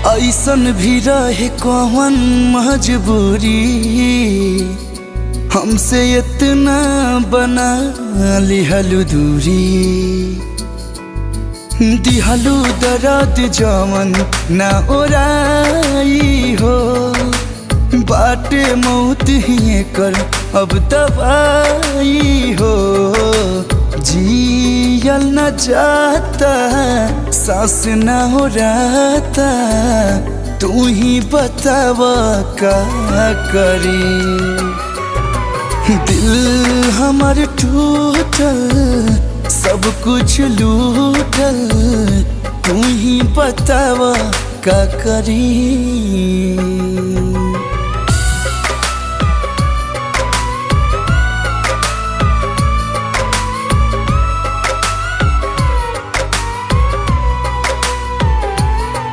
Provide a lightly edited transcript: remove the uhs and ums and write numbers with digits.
ऐसन भी रहे कौन मजबूरी, हमसे इतना बना लिहलु दूरी। दिहलु दर्द जवन ना ओराई हो, बाटे मौत ही कर अब दवाई हो। जियल न जाता सांस न हो राता, तू ही बताव का करी। दिल हमार टूटल सब कुछ लूटल, तू ही बताव का करी।